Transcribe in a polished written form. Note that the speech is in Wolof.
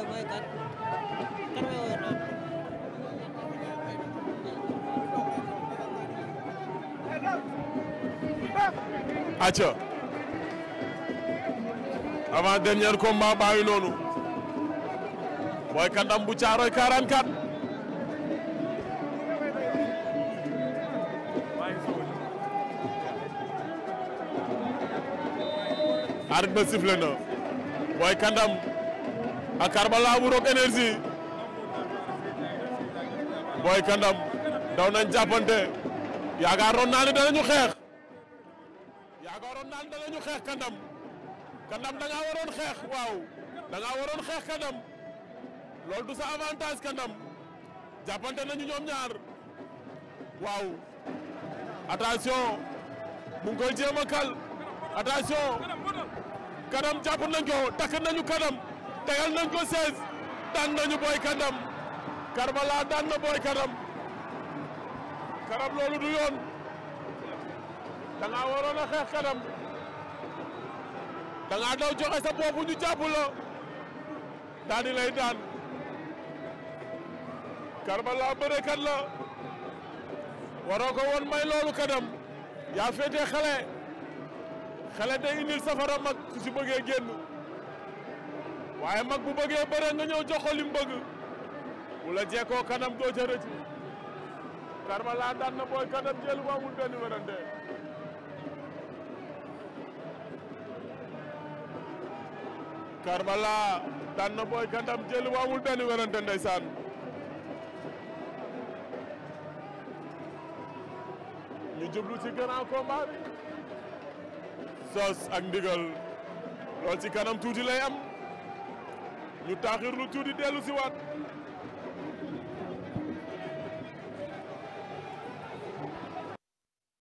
mooy kat kan mooy woon noonu. acca avant dernier combat bàyyi noonu Boy Kandam bu Caaroy 44 arbitre ba sifflé na Boy Kandam ak Karbala bu Rock Énergie Boy Kandam daw nañ jàppante yaakaaroon naa ne danañu xeex Kandam Kandam da ngaa waroon xeex waaw da ngaa waroon xeex Kandam loolu du sa avantage Kandam jàppante nañu ñoom ñaar waaw attention mu ngi koy jéem a kal attention Kandam jàpp nañ ko takk nañu Kandam tegal nañ ko 16 daan nañu Boy Kandam Karbala daan na Boy Kandam loolu du yoon da ngaa waroon a xeex Kandam da ngaa daw joxe sa bopp ñu jàpp la daal di lay daan Karbala bërekat la waroo ko woon may loolu Kandam yaa féetee xale day indil safara mag su si bëggee génn waaye mag bu bëggee bëre nga ñëw jox ko li mu bëgg bu la jekkoo Kandam doo ca rëcc Karbala daan na Boy Kandam jël bu amul benn werante Karbala daan na Boy Kandam jël bu amul benn werante ndeysaan ñu jublu ci grand combat bi Zoss ak Ndigal lool ci kanam tuuti lay am ñu taaxirlu tuuti dellu si waat